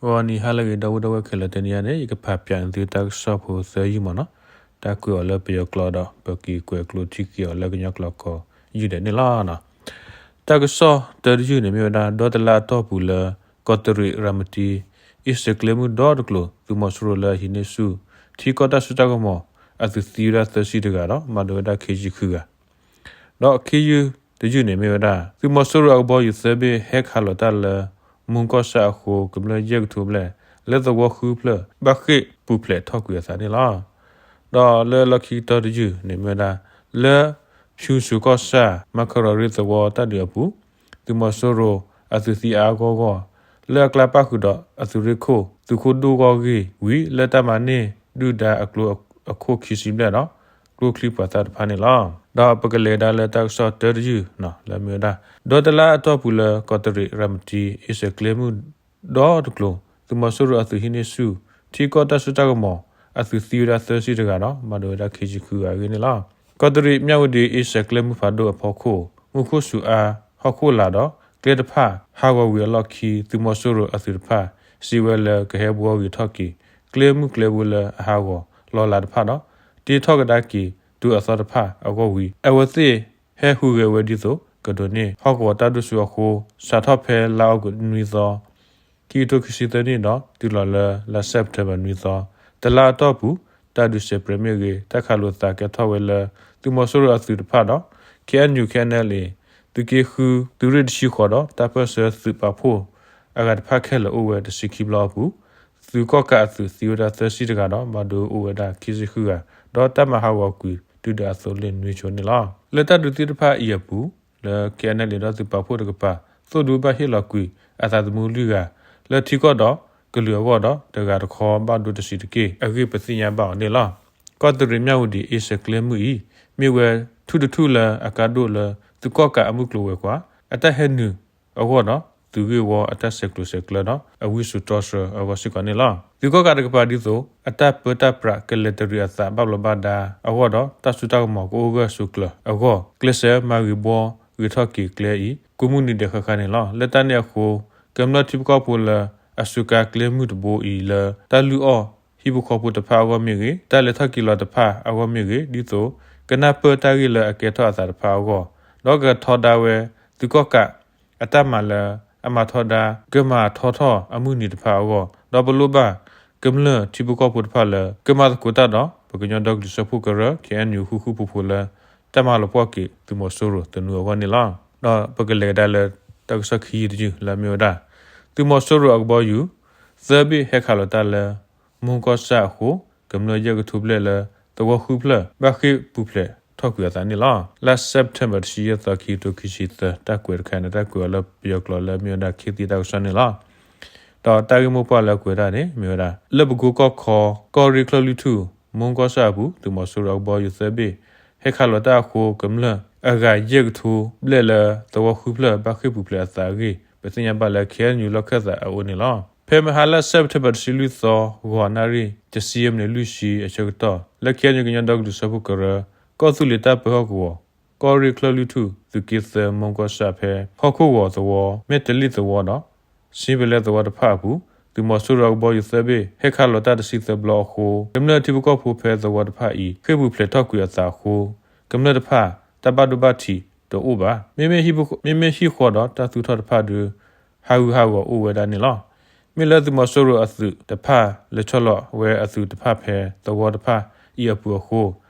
ဂီၤနံၤဟါလၢအဂ့ၤ ဒီပုၢ်ဒီဝဲၢ်ခဲလၢာ်, တနံၤအံၤန့ၣ် ယကဖးပၠးန့ၢ်သုတၢ်ကစီၣ်ဖိသၢယုၢ်မ့ၢ်နီၤ, တၢ်ကွဲးအီၤလၢပယီၤကျိာ်ဒီး ပက့ၤကွဲးကျိးထံက့ၤအီၤလၢကညီကျိာ်ကိးယုၢ်ဒဲးန့ၣ်လီၤ. တၢ်ကစီၣ်တၢတယုၢ်န့ၣ်မ့ၢ်ဝဲဒၣ် ဒီတလါအတီၢ်ပူၤလၢ ကီးတရံးရၤမတံ အ့စၢၤကျဲမုၢ်ဒီတကျိၤ သုးမီၤစိရိၤလၢအဟံးန့ၢ်ဆူၣ် ထံကီၢ်တၢ်စိတၢ်ကမီၤ အသုးသံဝဲဒၣ်သၢဆံတဂၤဒီး မၤဒိးဝဲဒၣ်ခံဆံဃုဂၤ ဒီးခံယုၢ်တယုၢ်န့ၣ်မ့ၢ်ဝဲဒၣ် သုးမီၤစိရိၤအကဘီယူၤသၢဘ့ၣ်ဟဲခးလီၤတၢ်လၢ မူကီၢ်ဆၣ်အဃိ ကမျၢၢ်ယဲၢ်ကထိဘျဲၣ် လၢသဝီဃုဖျၢၣ် ဘၣ်ဃ့ၢ်ပူၤဖျဲးထီၣ်ကွံာ်အသးန့ၣ်လီၤ. ဒီးလၢလီၢ်ခံကတၢၢ်တယုၢ်န့ၣ်မ့ၢ်ဝဲဒၣ် လၢ ဖၠူစိၤကီၢ်ဆၣ် မၤခရီရ့သဝီတၢ်ဒုးအပူၤ သုးမီၤစိရိၤအသုးသံအါအါဂီၢ်ဂီၢ် လၢအကျါပၣ်ဃုာ်ဒီးအသုးရ့ၣ်ခိၣ် သုးခိၣ်ဒိၣ်ဂီၢ်ဂ့ၢ်ဝံၤ လၢတၢ်မၤန့ၢ်ဒုၣ်ဒါအကျိအခိၣ်ခံဆံဘျဲၣ်ဒီး ကျိချံပှၤသၣ်တဖၣ်န့ၣ်လီၤ. ဒီးပကလဲၤကဒါလၢတၢ်ကစီၣ်တၢတယုၢ်လၢမ့ၢ်ဝဲဒၣ် ဒီတလါအတီၢ်ပူၤလၢကီးတရံးရၤမတံ အ့စၢၤကျဲမုၢ် ဒီတကျိၤ သုးမီၤစိရိၤအသုးဟံးန့ၢ်ဆူၣ် ထံကီၢ်တၢ်စိတၢ်ကမီၤ အသုးသံဝဲဒၣ်သၢဆံတဂၤဒီး မၤဒိးဝဲဒၣ်ခံဆံဃုဂၤအဂ့ၢ်န့ၣ်လီၤ. ကီးတရံးမၠၣ်ဝတံၤအ့စၢၤကျဲမုၢ်ဖးဒိၣ်အဖီခိၣ် မူခိၣ်စူၤအါ ဟီၣ်ခိၣ်လာ်ဒီး ကျဲတဖၣ်ဟးဂီၤဝံၤအလီၢ်ခံ သုးမီၤစိရိၤအသုးတဖၣ် စံးဝဲလၢကဟဲဘှီဂ့ၤထီၣ်က့ၤ ကျဲမုၢ်ကျဲဘိလၢအဟးဂီၤလီၤလးတဖၣ်ဒီး တ့ထီၣ်ကဒါက့ၤ တုၤအသီတဖၣ်အဂီၢ်ဝံၤ အဝဲသ့ၣ်ဟဲဟူးဂဲၤဝဲဒ်သိး ကဒိးန့ၢ်ဟီၣ်ကဝီၤတၢ်ဒိၣ်စိအဃိ စးထီၣ်ဖဲလါအီကူးနွံသီ ခံကထိခံဆံသၢနံၣ်ဒီး တုၤလီၤလၢလါစဲးပထ့ဘၢၣ်နွံသီ တလါအတီၢ်ပူၤ တၢ်ဒုးစဲးပြဲးမ့ၢ်ဂ့ၤ တၢ်ခးလိာ်သးကဲထီၣ်ဝဲလၢ သုးမီၤစိရိၤအသုးတဖၣ်ဒီး ခ့ၣ်အဲၣ်ယူၣ် ခ့ၣ်အဲၣ်အဲၣ်လ်အ့ သုးက့ဃု သုးရ့ၣ်တဆံဃိးဒီး တၢ်ပၢၢ်ဆၢသုးပာ်ဖှိၣ်အဂၤတဖၣ်ခဲလၢာ်အိၣ်ဝဲတဆံခံဘျီအပူၤ သုးကီၣ်ကးအသုးသံဝဲဒၣ်သၢဆံတဂၤဒီး ဘၣ်ဒိအိၣ်ဝဲဒၣ်ခံဆံဃုဂၤ ဒီးတၢ်မၤဟးဂီၤကွံာ်ဒုၣ်ဒါအသိလ့ၣ်နွံဆိန့ၣ်လီၤ. လၢတၢ်ဒုးသ့ၣ်တဖၣ်အံၤအပူၤ လၢ ခ့ၣ်အဲၣ်အဲၣ်လ်အ့ ဒီးသုးပာ်ဖှိၣ်တကပၤ သိၣ်ဒူဘၣ်ဟ့ၣ်လီၤကွံာ်အသးသမူလွံၢ်ဂၤ လၢထံကီၢ်ဒီးကလုာ်အဂီၢ်ဒီး တဂၤတခီဘၣ်ဒိတဆံးတက့ၢ် အဂ့ၢ်ပသ့ၣ်ညါဘၣ်အီၤန့ၣ်လီၤ. ကီးတရံးမၠၣ်ဝတံၤအ့စၢၤကျဲမုၢ်အံၤ မ့ၢ်ဝဲထူၣ်တထူၣ်လၢအကါဒိၣ်လၢသုးကီၣ်ကးအမုၢ်ကျိၤဝဲၤကွာ် အတၢ်ဟဲနုာ်အဂီၢ်ဒီး သုးဂ့ၢ်ဝီအတၢ်ဆဲးကျိးဆဲးကျၢဒီး အဝံစိာ်တီဆှၢအဂီၢ်စ့ၢ်ကီးန့ၣ်လီၤ. သုးကီၣ်ကးတကပၤဒ်သိး အတၢ်ပၢတၢ်ပြးကလဲၤတရံးအသးဘၣ်ဘျီးဘၣ်ဒါအဂီၢ်ဒီး တၢ်စိတၢ်ကမီၤကအိၣ်ဂၢၢ်ဆိးကျၢၤအဂီၢ် ကျဲးစၢးမၤဂ့ၤဘှီဂ့ၤထီၣ်က့ၤကျဲအံၤ ကိးမုၢ်နံၤဒဲးဃၣ်ဃၣ်န့ၣ်လီၤ. လၢတၢ်န့ၣ်အဃိ ကမျၢၢ်ထံဖိကီၢ်ဖိလၢ အစူးကါကျဲမုၢ်တဘိအံၤလၢ တၢ်လုၢ်အီၣ်ဟံၣ်ဖိဃီဖိတဖၣ်အဂီၢ်မ့ၢ်ဂ့ၤ, တၢ်လဲၤထီၣ်က့ၤလီၤတဖၣ်အဂီၢ်မ့ၢ်ဂ့ၤ, ဒ်သိးကနၢ်ပၢၢ်တၢ်ဂ့ၢ်လၢအကဲထီၣ်အသးတဖၣ်အဂီၢ်, ဒီးကထီဒါဝဲသုးကီၣ်ကးအတၢ်မၤလၢအမၤထီဒါ ကမၤထီထီၣ်အမုၢ်နံၤတဖၣ်အဂီၢ်, ဒီးပလိၣ်ဘၣ်ကမျၢၢ်ထံဖိကီၢ်ဖိတဖၣ်လၢ ကမၤသကိးတၢ်ဒီး ပကညီဒီကလုာ်စၢဖှိၣ်ကရၢ ခ့ၣ်အဲၣ်ယူၣ် ဃူဃူဖိးဖိးလၢ တၢ်မၤလီၤပှီၢ်က့ၤသုးမီၤစိရိၤသနူအဂီၢ်န့ၣ်လီၤ. ဒီးပကလဲၤကဒါလၢတၢ်ကစီၣ်ခံယုၢ်တယုၢ်လၢအမ့ၢ်ဝဲဒၣ် သုးမီၤစိရိၤအကဘီယူၤ သၢဘ့ၣ်ဟဲခးလီၤတၢ်လၢ မူကီၢ်ဆၣ်အဃိ ကမျၢၢ်ယဲၢ်ကထိဘျဲၣ်လၢ သဝီဃုဖျၢၣ် ဘၣ်ဃ့ၢ်ပူၤဖျဲးထီၣ်ကွံာ်အသးန့ၣ်လီၤ. လါစဲးပထ့ဘၢၣ်တဆံယဲၢ်သီ ခံကထိခံဆံသၢ တၢ်ကွဲးတခါန့ၣ် တၢ်ကွဲးအီၤလၢပယီၤကျိာ်လၢအမ့ၢ်ဝဲဒၣ် ခေတ်သစ် တၢ်ကစီၣ်န့ၣ်လီၤ. ဒီးတၢ်ဂ့ၢ်မိၢ်ပှၢ်လၢအကွဲးဒၣ်န့ၣ် မ့ၢ်ဝဲဒၣ် လၢပကိကီၢ်ခီ ကီၢ်ရ့ၣ်ချၢၣ်လွံၢ်ထူၣ် မူကီၢ်ဆၣ်အပူၤ သုးမီၤစိရိၤအကဘီယူၤသၢဘ့ၣ် ဟဲခးလီၤတၢ်အဃိ ကမျၢၢ်အဂၤယဲၢ်ကထိဘျဲၣ်လၢသဝီဃုဖျၢၣ် ဘၣ်ဃ့ၢ်ပူၤဖျဲးအသးအဂ့ၢ် ပသ့ၣ်ညါဘၣ်လၢ ခ့ၣ်အဲၣ်ယူၣ် လီၢ်ခၢၣ်သးအအိၣ်န့ၣ်လီၤ. ဖဲမဟါလါစဲးပထ့ဘၢၣ်တဆံလွံၢ်သီ ဂီၤနၣ်ရံၣ် တဆံယဲၢ်မံးနံးလွံၢ်ဆံအဆၢကတီၢ် လၢ ခ့ၣ်အဲၣ်ယူၣ် ကညီဒီကလုာ်စၢဖှိၣ်ကရၢ ကီၢ်သူလ့ၤတၢ်ပၢဟီၣ်ကဝီၤ ကီၢ်ရ့ၣ်ချၢၣ်လွံၢ်ထူၣ် သုးက့သၢ မူကီၢ်ဆၣ်ဖဲ ဟီၣ်ခိၣ်ဂီၤသဝီ မဲၢ်တလ့ၣ်သဝီဒီး စ့ပလဲသဝီတဖၣ်အပူၤ သုးမီၤစိရိၤအကဘီယူၤသၢဘ့ၣ် ဟဲခးလီၤတၢ်တဆံသၢဘျီအဃိ ကမျၢၢ်ထံဖိကီၢ်ဖိဖဲသဝီတဖၣ်အံၤ ဃ့ၢ်ပူၤဖျဲးထီၣ်ကွံာ်အသးအဃိ ကမျၢၢ်တဖၣ် တၢ်ဘၣ်ဒိဘၣ်ထံးတအိၣ်ဘၣ်. မ့မ့ၢ်ဟံၣ်ဃီဒီးတၢ်သူၣ်ထီၣ်တဖၣ်ဒု ဟးဂူာ်ဟးဂီၤအိၣ်ဝဲဒၣ်န့ၣ်လီၤ. မ့ၢ်လၢသုးမီၤစိရိၤအသုးတဖၣ် လဲၤဆီလီၤဝဲအသုးတဖၣ်ဖဲသဝီတဖၣ်အံၤအပူၤအဃိ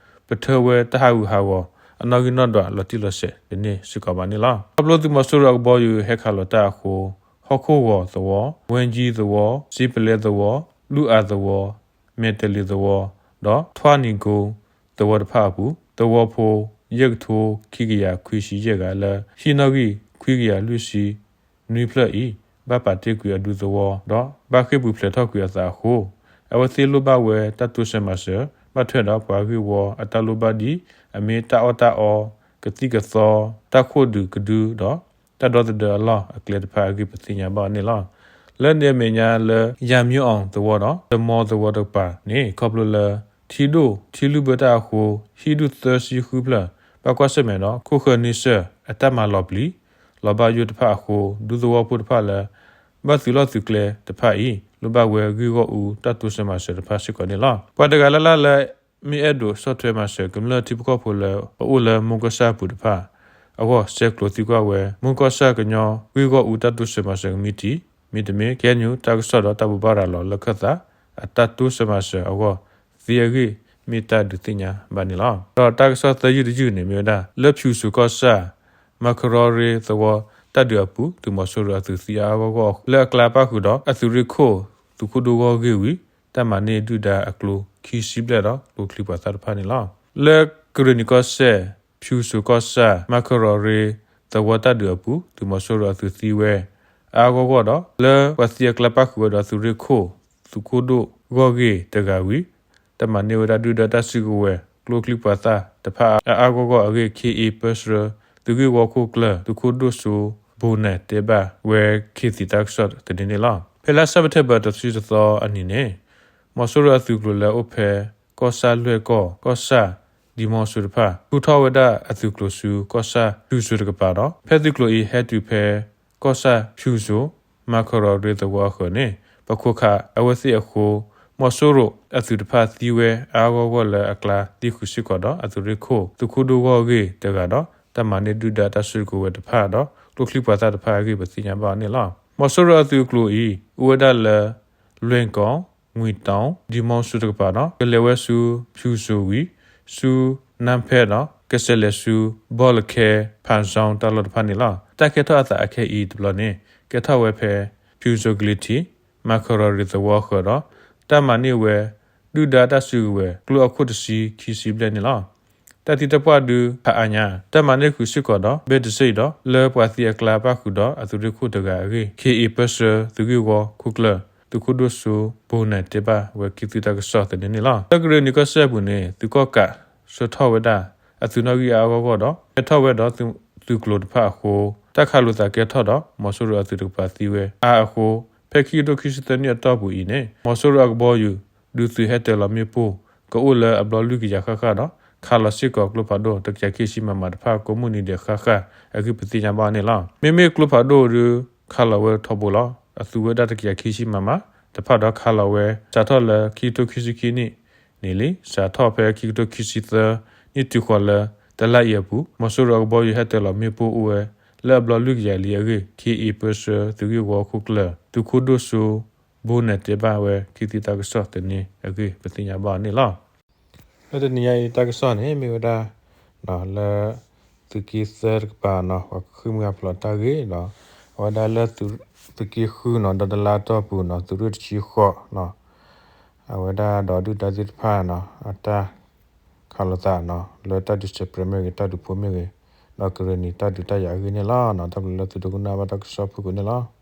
ပထၢဝဲတၢ်ဟးဂူာ်ဟးဂီၤ အနီၣ်ဂံၢ်နီၣ်ဒွးလီၤတံၢ်လီၤဆဲးတန့ၢ်စ့ၢ်ကီးဘၣ်န့ၣ်လီၤ. ခီဖျိသုးမီၤစိရိၤအကဘီယူၤဟဲခးလီၤတၢ်အဃိ ဟီၣ်ခိၣ်ဂီၤသဝီ, ဝဲကၠံသဝီ, စ့ပလဲသဝီ, လူၢ်အးသဝီ, ဒီး ထွါနံၤကိ သဝီတဖၣ်အပူၤ သဝီဖိ ယဲၢ်ကထိခံကယၤခွံဆံယဲၢ်ဂၤလၢ ဟံၣ်နီၣ်ဂံၢ်ခွံကယၤလွံၢ်ဆံနွံဖျၢၣ်အံၤ ဘၣ်ပာ်တ့ၢ်ကွံာ်အဒူသဝီ ဒီးဘၣ်ဃ့ၢ်ပူၤဖျဲးထီၣ်ကွံာ်အသးအဃိ အဝဲသ့ၣ်လိၣ်ဘၣ်ဝဲတၢ်တိစၢၤမၤစၢၤ ဘၣ်ထွဲဒီးပှၤဂ့ၢ်ဝီအတၢ်လိၣ်ဘၣ်ဒ် အမ့ၢ်တၢ်အီၣ်တၢ်အီ, ကသံၣ်ကသီ, တၢ်ခိၣ်ဒုးကဒု ဒီး တၢ်ဒီသဒၢအလီၢ်အကျဲတဖၣ်အဂ့ၢ် ပသ့ၣ်ညါဘၣ်န့ၣ်လီၤ. လၢန့ၣ်အမဲာ်ညါလၢ ယၤမၠိအီၣ်သဝီဒီး တမီသဝီတကပၤန့ၣ် ခီဖျိလၢ ထံဒိၣ်ထံလုၢ်ဘၢတၢ်အဃိ ဟံၣ်ဒူၣ်သၢဆံဃုဖျၢၣ် ဘၣ်ကွၢ်ဆၢၣ်မဲာ်ဒီး ခိၣ်ဃၢၤန့ဆၢၣ်အတၢ်မၤလီၤပျံၤ လီၤဘၣ်ယိၣ်တဖၣ်အဃိ ဒူသဝီဖိတဖၣ်လၢ ဘၣ်သုးလီၢ်သုးကျဲတဖၣ်အံၤ လိၣ်ဘၣ်ဝဲဂ့ၢ်ဂီၢ်အူတၢ်တိစၢၤမၤစၢၤတဖၣ်စ့ၢ်ကီးန့ၣ်လီၤ. ပှၤတဂၤလၢ်လၢ်လၢ မ့ၢ်အဲၣ်ဒိးဆီၣ်ထွဲမၤစၢၤကမျၢၢ်ထံဖိကီၢ်ဖိလၢအအိၣ်လၢမိၢ်ကီၢ်ဆၣ်အပူၤတဖၣ်အဂီၢ် ဆဲးကျိးသံကွၢ်ဝဲ မိၢ်ကီၢ်ဆၣ်ကညီဂ့ၢ်ဂီၢ်အူတၢ်တိစၢၤမၤစၢၤကမံးတံာ် မ့တမ့ၢ် KNU တၢ်ကစီၣ်ဒီးတၢ်ဘိးဘၣ်ရၤလီၤလၢခၢၣ်သး အတၢ်တိစၢၤမၤစၢၤအဂီၢ် သ့အဂ့ၢ်မ့ၢ်တၢ်ဒုးသ့ၣ်ညါဘၣ်န့ၣ်လီၤ. ဒီးတၢ်ကစီၣ်သၢယုၢ်တယုၢ်န့ၣ်မ့ၢ်ဝဲဒၣ် လၢဖၠူစိၤကီၢ်ဆၣ် မၤခရီရ့သဝီတၢ်ဒုးအပူၤ သုးမီၤစိရိၤအသုးသံအါအါဂီၢ်ဂီၢ် လၢအကျါပၣ်ဃုာ်ဒီးအသုးရ့ၣ်ခိၣ် သုးခိၣ်ဒိၣ်ဂီၢ်ဂ့ၢ်ဝံၤ တၢ်မၤန့ၢ်ဒုၣ်ဒါအကျိခံဆံဘျဲၣ်ဒီး ကျိချံပှၤသၣ်တဖၣ်န့ၣ်လီၤ. လၢကရ့ၣ်နံၤကီၢ်စဲၣ် ဖၠူစိၤကီၢ်ဆၣ် မၤခရီရ့သဝီတၢ်ဒုးအပူၤ သုးမီၤစိရိၤအသုးသံဝဲ အါအါဂီၢ်ဂီၢ်ဒီး လၢပှၤသံအကျါပၣ်ဃုာ်ဝဲဒီးသုးရ့ၣ်ခိၣ် သုးခိၣ်ဒိၣ်ဂီၢ်ဂ့ၢ်တဂၤဝံၤ တၢ်မၤန့ၢ်ဝဲဒၣ်ဒုၣ်ဒါတၢ်စုကဝဲၤ ကျိချံပှၤသၣ်တဖၣ်အါအါဂီၢ်ဂီၢ်အဂ့ၢ် ခ့အ့ပၢဆှၢ သုးဂ့ၢ်ဝီခိၣ်ကျၢၢ် သုးခိၣ်ဒိၣ်စိဘိနဲၣ်တဲဘၣ်ဝဲ ခ့သံတၢ်ကစီၣ်တနံၤန့ၣ်လီၤ. ဖဲလါစဲးပထ့ဘၢၣ်တဆံတသီအနံၤန့ၣ် မီၤစိရိၤအသုးကျိၤလၢအအိၣ်ဖဲ ကီၢ်ဆၣ်လွဲၢ်ကီၢ် ကီၢ်ဆၣ် ဒံမီစိၤတဖၣ် ထုးထီၣ်ဝဲဒၣ်အသုးကျိၤဆူကီၢ်ဆၣ်ဖၠူစိၤတကပၤဒီး ဖဲသုးကျိၤအံၤဟဲတုၤဖဲ ကီၢ်ဆၣ်ဖၠူစိၤ မၤခရီရ့သဝီအဃၢၤန့ၣ် ပခိးခးအဝဲသ့ၣ်အဃိ မီၤစိရိၤအသုးတဖၣ်သံဝဲအါအါဂီၢ်ဂီၢ်လၢအကျါ သံဃုာ်စ့ၢ်ကီးဒီး အသုးရ့ၣ်ခိၣ် သုးခိၣ်ဒိၣ်ဂီၢ်ဂ့ၢ်တဂၤဒီး တၢ်မၤန့ၢ်ဒုၣ်ဒါတၢ်စုကဝဲၤတဖၣ်ဒီး ကျိချံပှၤသၣ်တဖၣ်အဂ့ၢ် ပသ့ၣ်ညါဘၣ်အီၤန့ၣ်လီၤ. မီၤစိရိၤအသုးကျိၤအံၤ အိၣ်ဝဲဒၣ်လၢ လွဲၢ်ကီၢ် ငွံတီၤ ဒံမီစိၤတကပၤဒီး ကလဲၤဝဲဆူဖၠူစိၤဝံၤ ဆူနါဖဲဒီး ကဆဲးလဲၤဆူ ဘီလၢခဲ ဖးစီ တၢ်လီၢ်တဖၣ်န့ၣ်လီၤ. တၢ်ကဲထီၣ်အသးအခဲအံၤတဘျီန့ၣ် ကဲထီၣ်ဝဲဖဲ ဖၠူစိၤကလံၤထံး မၤခရီရ့သဝီအဃၢၤဒီး တၢ်မၤန့ၢ်ဝဲ ဒုၣ်ဒါတၢ်စုကဝဲၤ ကျိအခိၣ်တဆံခံဆံဘျဲၣ်န့ၣ်လီၤ. တၢ်သံတၢ်ပှၢ်ဒုးဖးအါညါ တၢ်မၤန့ၢ်ဃုာ်စ့ၢ်ကီးဒီး ဘၢၣ်တစ့ၢ်အံၤဒီး လၢပှၤသံအကျါပၣ်ဃုာ်ဒီးအသုးရ့ၣ်ခိၣ်တဂၤအဂ့ၢ် ခ့အ့ပၢဆှၢ သုးဂ့ၢ်ဝီခိၣ်ကျၢၢ် သုးခိၣ်ဒိၣ်စိဘိနဲၣ်တဲဘၣ်ဝဲ ခ့သံတၢ်ကစီၣ်သန့န့ၣ်လီၤ. လၢကရ့ၣ်နံၤကီၢ်စဲၣ်အပူၤန့ၣ် သုးကီၣ်ကးဆှၢထီၣ်ဝဲဒၣ် အသုးနီၣ်ဂံၢ်အါအါဂီၢ်ဂီၢ်ဒီး ကဲထီၣ်ဝဲဒီးသုးကျိၤတဖၣ်အဃိ တၢ်ခးလိာ်သးကဲထီၣ်ဒီး မီၤစိရိၤအသုးတကပၤသံဝဲအါအဃိ ဖဲခံကထိခံဆံသၢနံၣ်အတီၢ်ပူၤအံၤန့ၣ် မီၤစိရိၤအကဘီယူၤ ဒုးသုးဟဲတၢၤလီၤမ့ၣ်ပိၢ် ကအိၣ်လၢအဘျီလွံၢ်ကယၤဃၣ်ဃၣ်ဒီး ခးလီၤစ့ၢ်ကီးကျိဖးဒိၣ် တကယၤခံဆံ မမ တဖၣ်ကိးမုၢ်နံၤဒဲးဃၣ်ဃၣ်အဂ့ၢ် ပသ့ၣ်ညါဘၣ်န့ၣ်လီၤ. မ့မ့ၢ်ကျိဖးဒိၣ်ဒုး ခးလီၤဝဲထီဘိလီၤ. အသူဝဲဒၣ်တကယၤခံဆံ မမ တဖၣ်ဒီးခးလီၤဝဲ စးထီၣ်လၢခံကထိခံဆံခံနံၣ်န့ၣ်လံ. စးထီၣ်ဖဲခံကထိခံဆံသၢနံၣ်တုၤဃီၤလၢ တလါအံၤအပူၤ မီၤစိရိၤအကဘီယူၤဟဲတၢၤလီၤမ့ၣ်ပိၢ်အိၣ်ဝဲ လၢအဘျီလွံၢ်ကယၤလံအဂ့ၢ် ခ့အ့ပၢဆှၢ သုးဂ့ၢ်ဝီခိၣ်ကျၢၢ် သုးခိၣ်ဒိၣ်စိ ဘိနဲၣ်တဲဘၣ်ဝဲ ခ့သံတၢ်ကစီၣ်သန့အဂ့ၢ် ပသ့ၣ်ညါဘၣ်န့ၣ်လီၤ. လၢတနံၤညါအံၤတၢ်ကစီၣ်န့ၣ် မ့ၢ်ဝဲဒၣ် လၢ သုးက့သၢတကပၤနီၤ ပှၤဃ့ၢ်မှံဟးဖျိးတၢ်ဂ့ၢ်ဒီး အဝဲဒၣ်လၢ သုးက့ဃုနီၤ ဒီတလါတီၢ်ပူၤနီၤ သုးရ့ၣ်တဆံဃိးနီၤ အဝဲဒၣ်ဒီးဒုၣ်ဒါသ့ၣ်တဖၣ်နီၤ အတၢ်ခးလိာ်သးနီၤ လၢတၢ်ဒုးစဲးပြဲးမ့ၢ်ဂ့ၤ တၢ်ဒုးဖိမ့ၢ်ဂ့ၤ ဒီးကရ့ၣ်နံၤတၢ်ဒုးတၢ်ယၤအဂ့ၢ်န့ၣ်လီၤ. တၢ်ဘျုးလၢသုဒိကနၣ်ဘၣ်တၢ်ကစီၣ်ဖုၣ်ကိာ်န့ၣ်လီၤ.